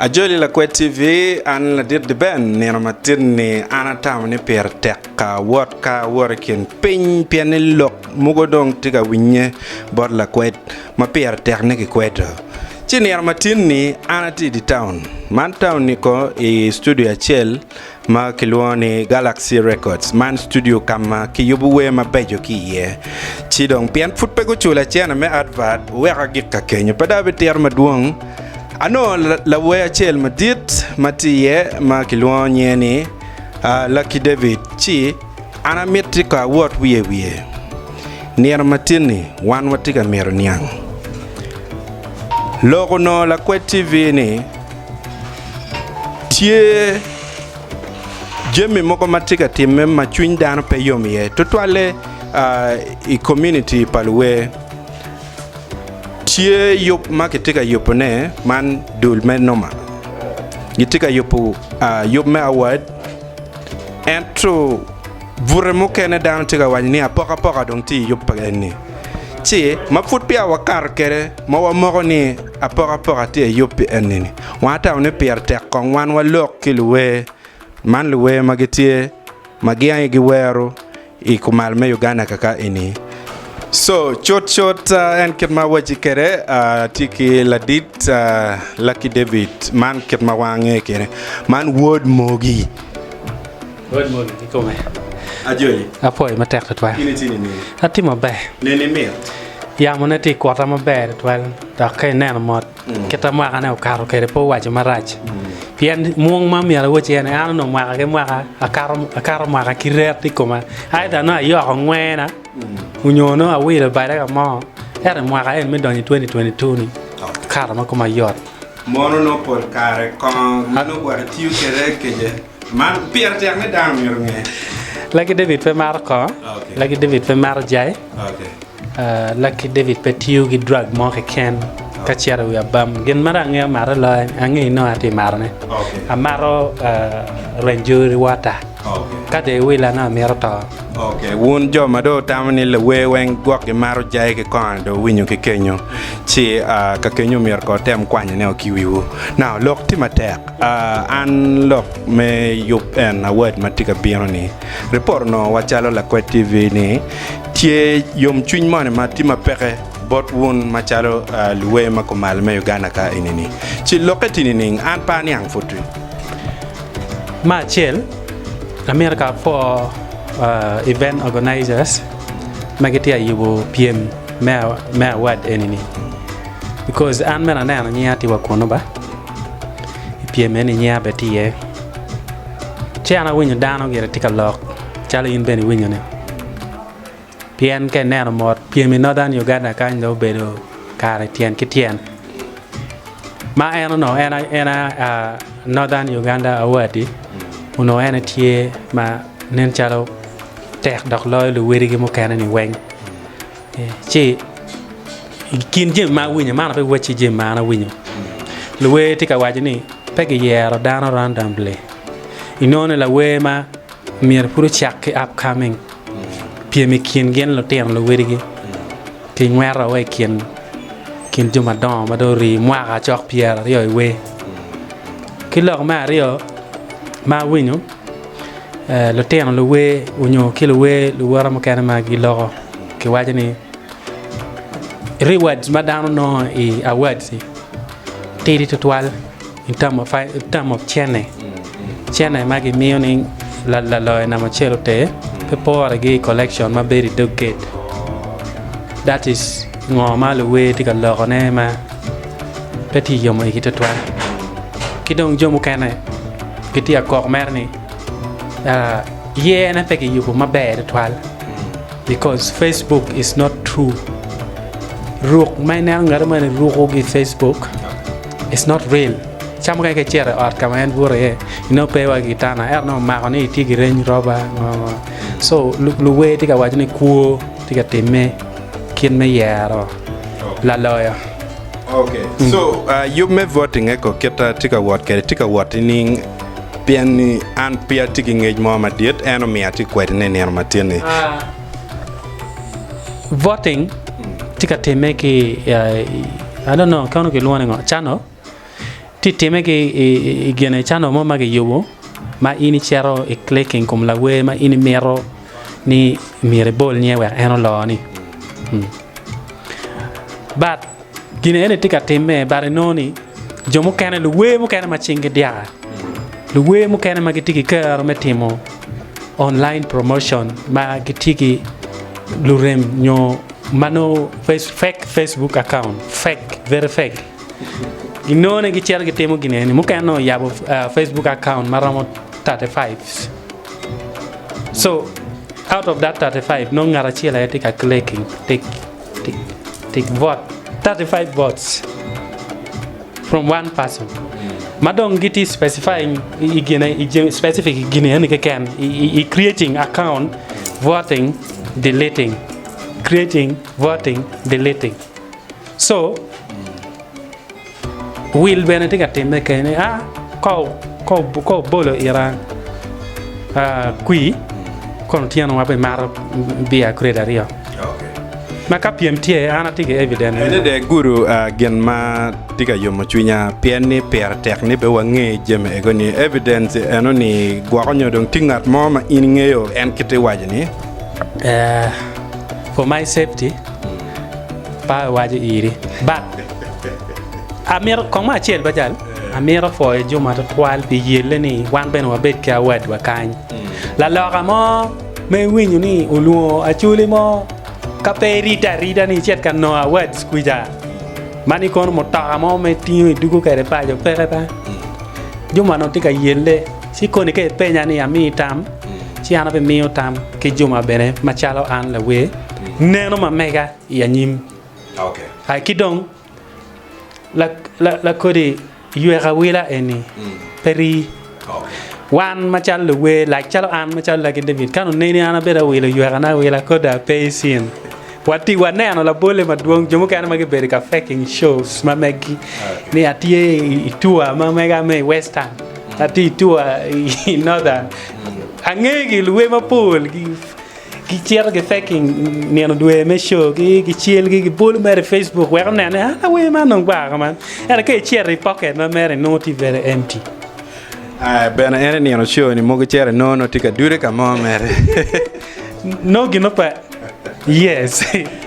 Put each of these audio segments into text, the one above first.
Ajoli Lakwed TV, an ladit Deben, nino matin-ni an atamo ni pire tek ka awot ka awot i kin piny pien ni lok mogo dong tye ka winye bot lakwed ma pire tek ni kikwedo. Ci nino matin-ni an atye i di taun, man taun-ni ko i studio acel ma kilwongo ni Galaxy Records, man studio ka ma kiyubo wer mabeco ki iye. Ci dong pien pud pe gucula cene me advert, wuwek agik ka kenyo. Pe dong abitito madwong. Anongo lawer acel madit ma tye iye ma kilwongo nyinge ni Lucky David. Ci an amiti ko awot wiye wiye. Nino matin-ni wan watye ka mito niang. Lok onongo lakwed TV ni Tye jami mogo ma tye ka timme ma cwiny dano pe yom iye, tutwalle i komuniti pa luwer. Tye yub ma kitye ka yubone man dul me noma gitye ka yubo yub me award ento bute mukene dano tye ka waco ni apokapoka dong tye i yub pa eni ci ma pud peya wakato kwede ma wamoko ni Apokapoka tye i yub pi eni-ni. Wan atamo ni pire tek kong wan walok ki luwer man luwer ma gitye ma gin aye giwero i kumal me Uganda kaka eni. So cut cut en kit ma awaci kwede atye ki ladit Lucky David man kit ma wan angeyo kwede man wod mogi. Wod mogi kikome. Ajoli. Apwoyo matek tutwal. In itye nining? Atye maber. Neni mit? Yamone tye kwota maber tutwal dok ka ineno mot kita mwakane okato kwede pe owaco marac pien mwong ma myero awaci en an onongo mwaka ki mwaka akato akato mwaka ki ret i koma either nongo ayoko ngwena onyo nongo awilo bada ka mo ento i mwaka eni me donyo i 2022 ni akato ma koma yot. Mono nongo pol kare kongo ma nongo gwok itiyo kwede kece Man pire tek ni dano myero onge. Lucky David pe mato kongo. Okay. Lucky David pe mato jai. Okay. Uh, Lucky David pe tiyo ki drug mo keken ka cito i wi abam. Gin ma dong angeyo mate loyo, angeyo nongo atye matone. Okay. Amato uh, Rwenzori water. Okay. Ka dong iwila nongo amito to. Okay. Wun jo ma dong wutamo ni lawer weng gwok gimato jai ki kongo dong wuwinyo ki kenyo, ci uh, ka kenyo myero ko wutem kwanyone o ki wiwu. Now, lok tye matek. An lok me yub en award ma tye ka bino ni ripot onongo wa calo Lakwed TV ni tye yom cwiny moni ma tye ma peke bot wun macalo luwer ma kumalo me Uganda ka eni ni ci lokke tye nining an pe aniang pud twi. Me acel amito ka apwo event organizers ma gitye ka yubo pyem me award eni ni because an bene aneno nyinga tye wa kunu ba. I pyem eni nyinga bene tye iye. Ci an awinyo dano gire tye ka lok calo in bene iwinyo ni pien ka ineno mot pyem i Northern Uganda kany dong obedo kare tyen ki tyen ma en onongo en en Northern Uganda Award-di onongo en aye tye ma nen calo tek dok loyo luwedigi mukene ni weng. Ci i kin jami ma awinyo, man aye wacci jami ma an awinyo, luwer tye ka waco ni pe giyero dano randomly inongo ni lawer ma myero pud ocak ki upcoming pyem i kin gin lutino luwedigi kingweto wa i kin kin jo madongo ma dong ori mwaka cok pyeraryo i wer. Ki lok me aryo ma awinyo lutino luwer onyo ki luwer luwote mukene ma giloko kiwaco ni rewards ma dano nongo i awards ni tidi tutwal in term of in term of cene cene ma gimiyo ni laloyo namba acel oter pe pore ki collection ma bedo i dog gate that is ngo ma luwer tye ka lokone ma pe tye yomo igi tutwal ki dong jo mukene gitye ka kok mere ni yerne pe kiyubo maber tutwal because Facebook is not true ruk ma ineno ngat moni ruko ki i Facebook is not real ca mukene ka icito i ot ka ma en buto iye inongo pe wa ki kitanda ento nongo omako ni itye ki range rover ngo ngo so luwer tye ka waco ni kwo tye ka timme kit me yero laloyo. Okay. So, uh, yub me voting eko kit a tye ka wot kwede tye ka wot nining? Pien ni an pe atye ki ngec mo madit, en omiyo atye kwede-ni i nino matin-ni. Tye time ki i gine channel mo ma kiyubo ma in icito i clicking kom lawer ma in imito ni myero ibol nyinge wek en olo ni. But gin eni tye ka timme but inongo ni jo mukene luwer mukene ma cinggi dyaka luwer mukene ma gitye ki kero me timo online promotion ma gitye ki lurem nyo ma nongo fake facebook account fake very fake ginongo ni gicito gitimo gin eni mukene nongo oyabo facebook account ma romo 35 so out of that 35 nongo ngat acel aye tye ka clicking tik tik tik vote 35 votes from one person ma dong gitye specifying i gine i jami specific i gine eni keken i creating account voting deleting creating voting deleting so Wil bene tye ka timme kene a ka obolo ira kwir kono otyeno wa bimato bia grade aryo ma ka pyem tye an atye ki evidence. Ene dong gudo gin ma tye ka yomo cwinya pien ni pire tek ni be wange jami ego ni evidence eno ni gwoko nyo dong tye ngat mo ma in ingeyo en kite iwaco ni. For my safety pe awaco iri but amito kong me acel ba jal amito pwoyo Juma tutwal pi yelle ni wan bene wabed ki award wa kany laloka mo ma iwinyo ni olwongo acholi mo ka pe iridde arida ni icit ka nongo awards kwica ma ni kono mutoka mo ma itingo idwogo kwede paco peke ba Juma onongo tye ka yelle ci koni ka ipenya ni ami tam ci an abimiyo tam ki Juma bene macalo an lawer neno ma mega i anyim. Ai ki dong lakodi yweka awila eni pe rii. Wan macalo luwer like calo an macalo Lucky David ka oneni an abedo awilo ywekana awila koda pe i cin. Wati waneno labole madwong jo mukene ma gibedo ka faking shows ma megi ni atye i tour ma mega me i western atye i tour i northern angegi luwer mapol Gicito gi faking nino dwe me show gi gicelgi gibolo mere i Facebook wek onen ni ah wer man dong bar kuman ento ka icito i pocket ma mere inongo tye very empty. Ah, bene en i nino show ni mogo icito inongo nongo tye ka dude ka mo mere. Nongo gin mo pe yes.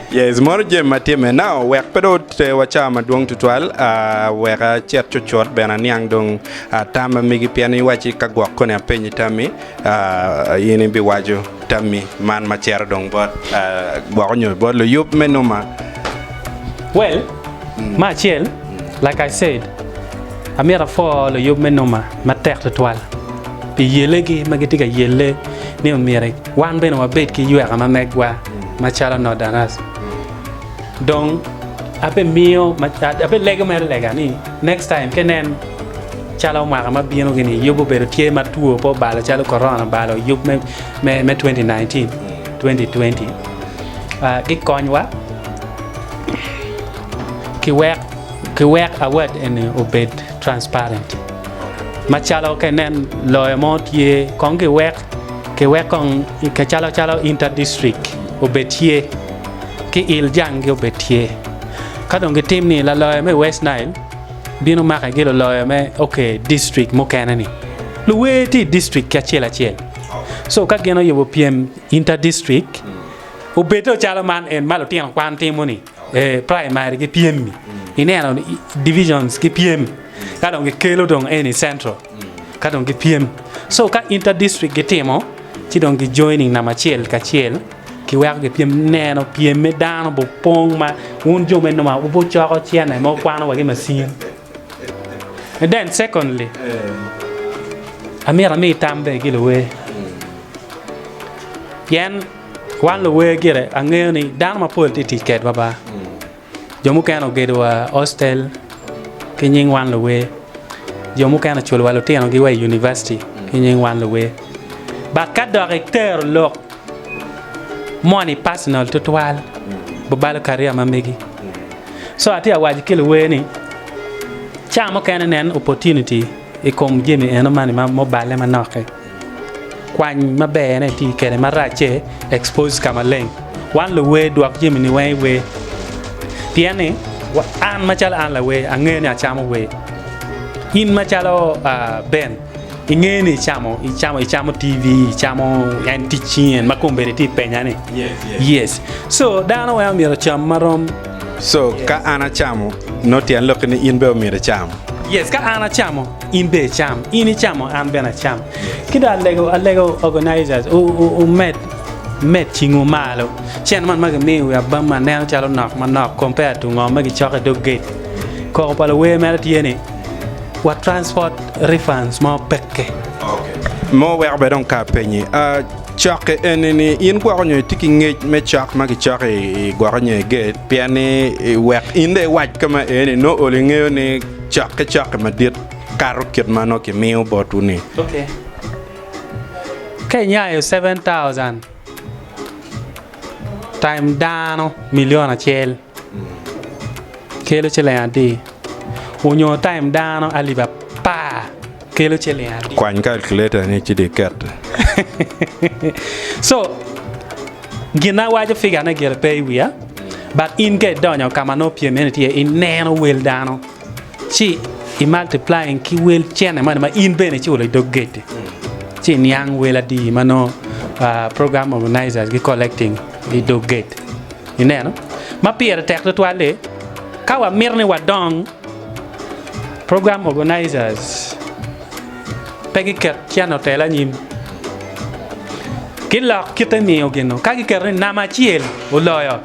Yes, mono jami ma timme. Now, wek pe dong oterwa cawa madwong tutwal, ah, wek acit cucut bene aniang dong ah, tam ma megi pien iwacci ka gwok koni apenyi tammi. In ibiwaco tammi man ma cito dong bot gwoko nyo bot luyub me numa? Well, me acel, like I said, amyero apwo luyub me numa matek tutwal pi yellegi ma gitye ka yelle ni omyero wan bene wabed ki yweka ma megwa macalo Northerners. Dong abimiyo, abilego mere lega ni next time ka inen calo mwaka ma bino gini yub obedo tye ma two pe obalo calo korona obalo yub me me 2019 2020 gikonywa ki wek ki wek award eni obed transparent macalo ka inen loyo mo tye kong giwek kiwek kong calo calo inter district obed tye ki il janggi obed tye ka dong gitim ni laloyo me West Nile bino make ki luloyo me ok district mukene ni luwer tye i district ki acel acel so ka gin oyubo pyem inter district obedo calo man en ma lutino kwan timo ni eh, primary ki pyem ni ineno divisions ki pyem ka dong gikelo dong eni central ka dong gipyem so ka inter district gitimo ci dong gi joining namba acel kacel Kiweko gipyem neno pyem me dano bupong ma wun jo me numa wubucoko cene ma wukwano wa ki macin. And then secondly, amyero ami tam bene ki luwer. Pien wan luwer gire angeyo ni dano mapol tye tic kedwa ba. Jo mukene ogedo wa hostel ki nying wan luwer. Jo mukene oculo wa lutinogi wa i university ki nying wan luwer. But ka dok itero lok moni personal tutwal, bubalo career ma megi. So atye ka waco ki luwer ni ca mukene nen opportunity i kom jami eno mani ma mubale manok-ki. Kwany maber-ne iti kwede marac-ce expose ka maleng. Wan luwer dwok jami-ni weng i wer. Pien ni an macalo an lawer angeyo ni acamo wer. In macalo Ben, inge ni icamo, icamo, icamo TV, icamo en tic cingi en ma kombeddi itye penya ni. Yes. So dano weng omyero ocam marom. So ka an acamo, nongo tyen lokki ni in bene omyero icam. Yes, ka an acamo, in bene icam. In icamo, an bene acam. Ki dong alego, alego organizers, wumed, med cingwu malo. Cen man ma gimiyo i wi abam aneno calo nok manok compared to ngo ma gicoko i dog gate. Koko pa luwer mere tye ni wa transport refunds mo peke. Mo weko bene dong ka apenyi, cokke eni ni in gwoko nyo itye ki ngec me cok ma kicoko i gwoko nyo i gate pien ni wek in dong iwac ka ma eni nongo olo ingeyo ni cokke cokke madit kato kit ma nongo kimiyo botwu ni. Okay. Ka inyayo 7000 time dano milion acel kelo ciling adi onyo time dano alip apar kelo ciling adi. Kwany calculator ni ci dong iket. So gin na awaco figure ne gire pe i wiya but in ka idonyo ka ma nongo pyem eni tye ineno wel dano ci i multiplying ki wel cene moni ma in bene iculo i dog gate ci iniang wel adi ma nongo program organizers gi collecting i dog gate ineno ma pire tek tutwal-li ka wamito ni wadong program organizers pe giket cene otel anyim gilok kite miyo gino ka giketo ni namba acel oloyo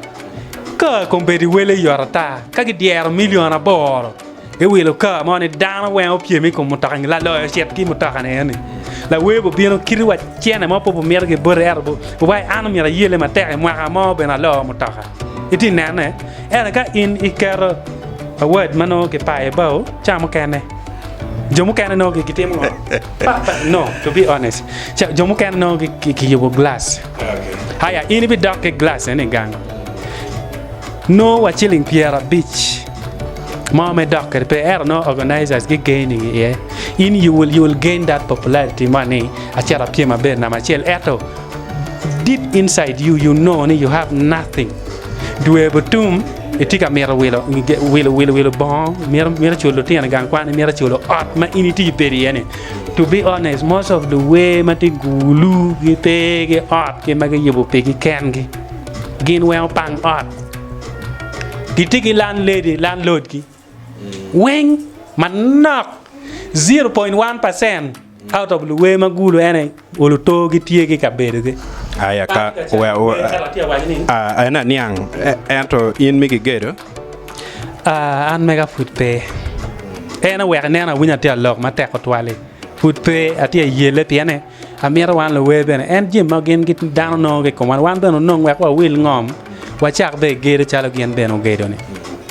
Ka kombeddi wele yot ata, ka gidyero milion aboro, giwilo ka mo ni dano weng opyem i kom mutoka-ni, laloyo ocit ki mutoka-ni eni. Lawer bubino kiti wa cene mo pe bumito ki bote ento buwaci an omyero ayelle matek i mwaka mo bene alo mutoka. Itye nene? Ento ka in iketo award ma nongo kipayo bao ca mukene, jo mukene nongo gitimo ngo? Pa, pa, no, to be honest, ca, jo mukene nongo kiyubo glass. Aya, in ibidok ki glass eni gang. Nongo wa ciling 50 mo me dok kwede pe, ento nongo organizers gi gaining iye. In you will, you will gain that popularity mo ni acito apyem aber namba acel, ento deep inside you, you know ni you have nothing. Dwe butum itye ka mito wilo, wilo, wilo, wilo bongo, mito, mito culo lutino i gang kwan, imito culo ot ma in itye bedo iye ni. To be honest, most of luwer ma tye gulu gipe ki ot ki ma giyubo pigi kengi. Gin weng opang ot. Gitye ki landlady, landlord gi weng manok 0.1% out of luwer ma gulu ene olo to gitye ki kabedogi. Aya ka we we ah en aniang ento in migi gedo? Ah an mega pud pe. En oweko ineno awinyo atye alok matek tutwal-li. Pud pe atye ayelle piene Amito wan luwer bene en jami ma gin dano nongo ki i komwa wan bene onong wek wawil ngom wacak bene gedo calo gin bene ogedo ni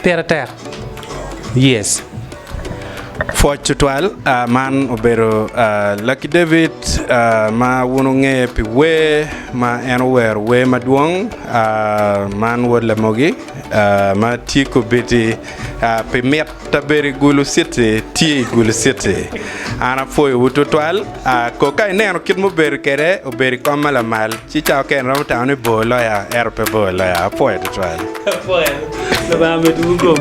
pire tek yes. Pwoc tutwal. Man obedo Lucky David ma wun wungeye pi wer ma en owero wer madwong. Man wod Lamogi ma tye kobedi pi mit abedo i Gulu City tye i Gulu City. An apwoyowu tutwal. Ko ka ineno kit ma obedo kwede, obedo i kom ma lamal, ci ca okene romo tamo ni bor loya, ento pe bor loya. Apwoyo tutwal. Apwoyo. Lubanga omedwu gum.